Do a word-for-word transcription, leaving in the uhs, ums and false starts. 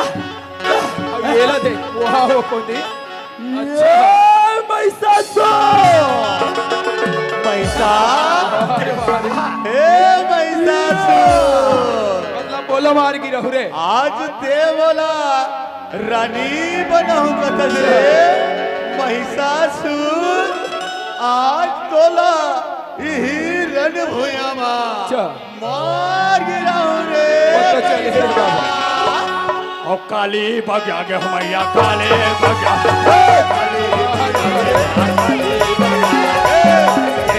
अब ये ला देख, वाह, वो कौन दी? अच्छा। ए महिषासुर! महिषा-, अरे वाह रे। हे महिषासुर! मतलब बोला मार गिरहू रे। आज ते मोला रानी बनाहूं कथस रे महिषासुर। आज तोला इही रण भुइयां मा अच्छा। मार गिरहूं रे। पता चले रे बाबा। ओ काली बगिया गे हमैया, काली बगिया। हे काली बगिया गे, काली बगिया गे।